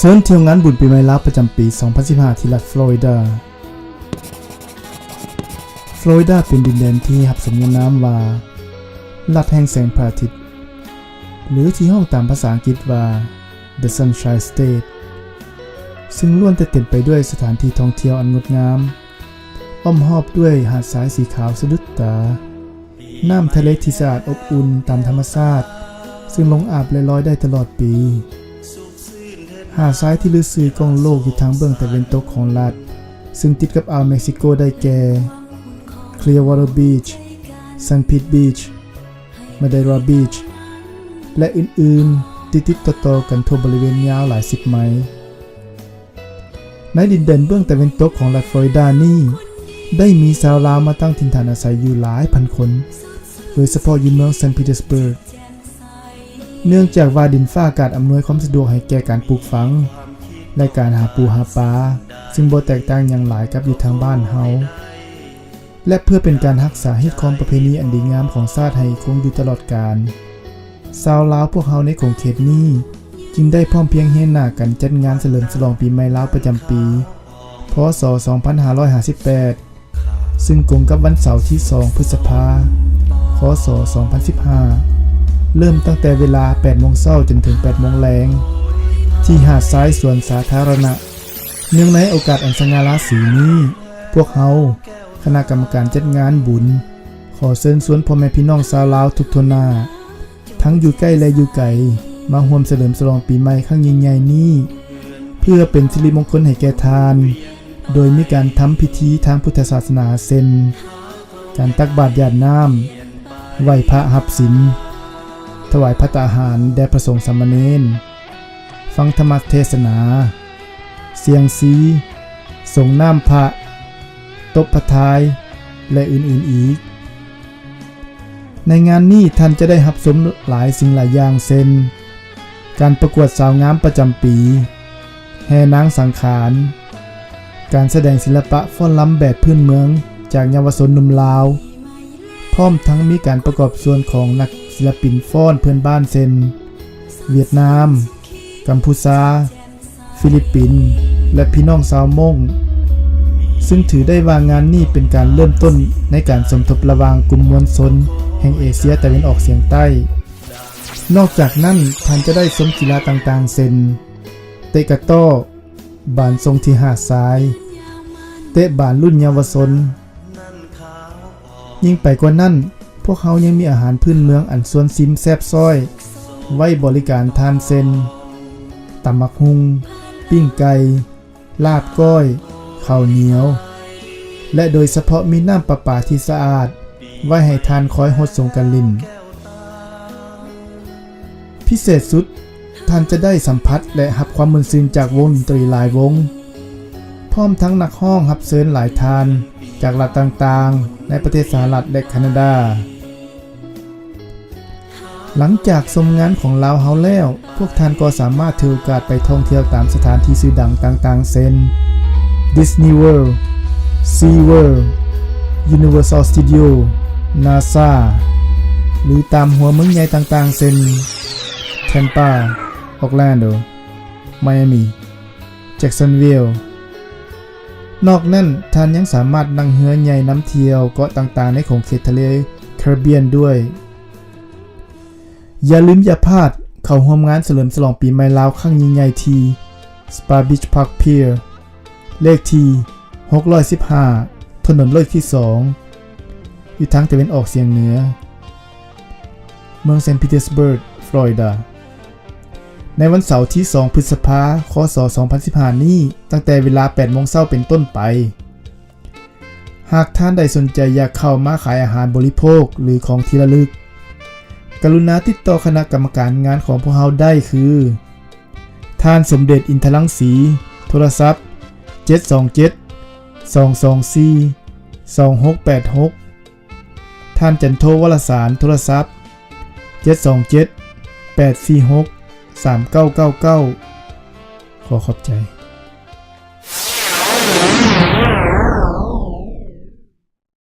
ເຊີນທ່ຽວງານບຸນປີໃໝ່ລາວປະຈຳປີສອງພັນສິບຫ້າ ທີ່ລັດຟລໍຣິດາ. ຟລໍຣິດາເປັນດິນແດນທີ່ຮັບສະຍານາມວ່າ ລັດແຫ່ງແສງພະອາທິດ ຫຼືທີ່ຮ້ອງຕາມພາສາອັງກິດວ່າ The Sunshine State ຊຶ່ງລ້ວນແຕ່ເຕັມໄປດ້ວຍສະຖານທີ່ທ່ອງທ່ຽວອັນງົດງາມ, ອ້ອມຮອບດ້ວຍຫາດຊາຍສີຂາວສະດຸດຕາ, ນ້ຳທະເລທີ່ສະອາດອົບອຸ່ນຕາມທຳມະຊາດ, ຊຶ່ງລົງອາບ ແລະ ລອຍໄດ້ຕະຫຼອດປີ. ຫາດຊາຍທີ່ລືຊື່ກ້ອງໂລກຢູ່ທາງເບື້ອງຕາເວັນຕົກຂອງລັດ, ຊຶ່ງຕິດກັບອ່າວເມັກຊິໂກໄດ້ແກ່ Clearwater Beach, Sun Pit Beach, Madeira Beach ແລະ ອື່ນໆ ຕິດໆຕໍ່ໆກັນທົ່ວບໍລິເວນຍາວຫຼາຍສິບໄມ. ໃນດິນແດນເບື້ອງຕາເວັນຕົກຂອງລັດຟລໍຣິດານີ້ ໄດ້ມີຊາວລາວມາຕັ້ງຖິ່ນຖານອາໄສຢູ່ຫຼາຍພັນຄົນ, ໂດຍສະເພາະຢູ່ເມືອງ Saint Petersburg. ເນື່ອງຈາກວ່າດິນຟ້າອາກາດອຳນວຍຄວາມສະດວກໃຫ້ແກ່ການປູກຝັງ ແລະ ການຫາປູຫາປາ, ຊຶ່ງບໍ່ແຕກຕ່າງຫຍັງຫຼາຍກັບຢູ່ທາງບ້ານເຮົາ. ແລະ ເພື່ອເປັນການຮັກສາຮີດຄອງປະເພນີອັນດີງາມຂອງຊາດໃຫ້ຄົງຢູ່ຕະຫຼອດການ, ຊາວລາວພວກເຮົາໃນຂົງເຂດນີ້ຈຶ່ງໄດ້ພ້ອມພຽງຮຽງໜ້າກັນຈັດງານສະເຫຼີມສະຫຼອງປີໃໝ່ລາວປະຈຳປີ ພ.ສ. ສອງພັນຫ້າຮ້ອຍຫ້າສິບແປດ ຊຶ່ງກົງກັບວັນເສົາທີສອງ ພຶດສະພາ ຄ.ສ. ສອງພັນສິບຫ້າ ເລີ່ມຕັ້ງແຕ່ເວລາແປດໂມງເຊົ້າຈົນເຖິງແປດໂມງແລງ ທີ່ຫາດຊາຍສວນສາທາລະນະ. ເນື່ອງໃນໂອກາດອັນສະຫງ່າລາສີນີ້, ພວກເຮົາ, ຄະນະກຳມະການຈັດງານບຸນ, ຂໍເຊີນຊວນພໍ່ແມ່ພີ່ນ້ອງຊາວລາວທຸກທົ່ວໜ້າ, ທັງຢູ່ໃກ້ ແລະ ຢູ່ໄກ, ມາຮ່ວມສະເຫຼີມສະຫຼອງປີໃໝ່ຄັ້ງຍິ່ງໃຫຍ່ນີ້, ເພື່ອເປັນສິລິມົງຄົນໃຫ້ແກ່ທ່ານ, ໂດຍມີການທຳພິທີທາງພຸດທະສາສະໜາ ເຊັ່ນ ການຕັກບາດຢາດນ້ຳ, ໄຫວ້ພະຮັບສິນ, ຖວາຍພັດຕາຫານແດ່ພະສົງສາມະເນນ, ຟັງທຳມະເທດສະໜາ, ສ່ຽງຊີ, ສົງນ້ຳພະ, ຕົບພະທາຍ ແລະ ອື່ນໆອີກ. ໃນງານນີ້ທ່ານຈະໄດ້ຮັບຊົມຫຼາຍສິ່ງຫຼາຍຢ່າງ ເຊັ່ນ ການປະກວດສາວງາມປະຈຳປີ, ແຫ່ນາງສັງຂານ, ການສະແດງສິລະປະຟ້ອນລຳແບບພື້ນເມືອງຈາກເຍົາວະຊົນໜຸ່ມລາວ, ພ້ອມທັງມີການປະກອບສ່ວນຂອງນັກສິລະປິນຟ້ອນເພື່ອນບ້ານ ເຊັ່ນ ຫວຽດນາມ, ກຳພູຊາ, ຟີລິບປິນ ແລະ ພີ່ນ້ອງຊາວມົ້ງ, ຊຶ່ງຖືໄດ້ວ່າງານນີ້ເປັນການເລີ່ມຕົ້ນໃນການສົມທົບລະຫວ່າງກຸ່ມມວນຊົນແຫ່ງເອເຊຍຕາເວັນອອກສຽງໃຕ້. ນອກຈາກນັ້ນ, ທ່ານຈະໄດ້ຊົມກິລາຕ່າງໆ ເຊັ່ນ ເຕະກະຕໍ້, ບານສົ່ງທີ່ຫາດຊາຍ, ເຕະບານລຸ້ນເຍົາວະຊົນ. ຍິ່ງໄປກວ່ານັ້ນ, ພວກເຮົາຍັງມີອາຫານພື້ນເມືອງອັນຊວນຊິມແຊບຊ້ອຍ ໄວ້ບໍລິການທ່ານ ເຊັ່ນ ຕຳໝາກຫຸ່ງ, ປີ້ງໄກ່, ລາບກ້ອຍ, ເຂົ້າໜຽວ ແລະ ໂດຍສະເພາະມີນ້ຳປະປາທີ່ສະອາດ ໄວ້ໃຫ້ທ່ານຄອຍຫົດສົງກັນຫຼິ້ນ. ພິເສດສຸດ, ທ່ານຈະໄດ້ສຳຜັດ ແລະ ຮັບຄວາມມ່ວນຊື່ນຈາກວົງດົນຕີຫຼາຍວົງ, ພ້ອມທັງນັກຮ້ອງຮັບເຊີນຫຼາຍທ່ານຈາກລັດຕ່າງໆໃນປະເທດສະຫະລັດ ແລະ ຄານາດາ. ຫຼັງຈາກຊົມງານຂອງລາວເຮົາແລ້ວ, ພວກທ່ານກໍສາມາດຖືໂອກາດໄປທ່ອງທ່ຽວຕາມສະຖານທີ່ຊື່ດັງຕ່າງໆ ເຊັ່ນ Disney World, SeaWorld, Universal Studio, NASA ຫຼື ຕາມຫົວເມືອງໃຫຍ່ຕ່າງໆ ເຊັ່ນ Tampa, Orlando, Miami, Jacksonville. ນອກນັ້ນ, ທ່ານຍັງສາມາດນັ່ງເຮືອໃຫຍ່ນຳທ່ຽວເກາະຕ່າງໆໃນຂົງເຂດທະເລ Caribbean ດ້ວຍ. ຢ່າລືມຢ່າພາດເຂົ້າຮ່ວມງານສະເຫຼີມສະຫຼອງປີໃໝ່ລາວຄັ້ງຍິ່ງໃຫຍ່ທີ່ Spa Beach Park Pier ເລກທີຫົກຮ້ອຍສິບຫ້າ ຖະໜົນເລກທີສອງ ຢູ່ທາງຕາເວັນອອກສຽງເໜືອ ເມືອງ Saint Petersburg, Florida ໃນວັນເສົາທີສອງ ພຶດສະພາ ຄ.ສ. ສອງພັນສິບຫ້ານີ້ ຕັ້ງແຕ່ເວລາແປດໂມງເຊົ້າເປັນຕົ້ນໄປ. ຫາກທ່ານໃດສົນໃຈຢາກເຂົ້າມາຂາຍອາຫານບໍລິໂພກ ຫຼື ຂອງທີ່ລະລຶກ, ກະລຸນາຕິດຕໍ່ຄະນະກຳມະການງານຂອງພວກເຮົາໄດ້ຄື ທ່ານ ສົມເດດ ອິນທະລັງສີ, ໂທລະສັບ ເຈັດສອງເຈັດ ສອງສອງສີ່ ສອງຫົກແປດຫົກ, ທ່ານ ຈັນໂທ ວໍລະສານ, ໂທລະສັບ ເຈັດສອງເຈັດ ແປດສີ່ຫົກ ສາມເກົ້າເກົ້າເກົ້າ. ຂໍຂອບໃຈ.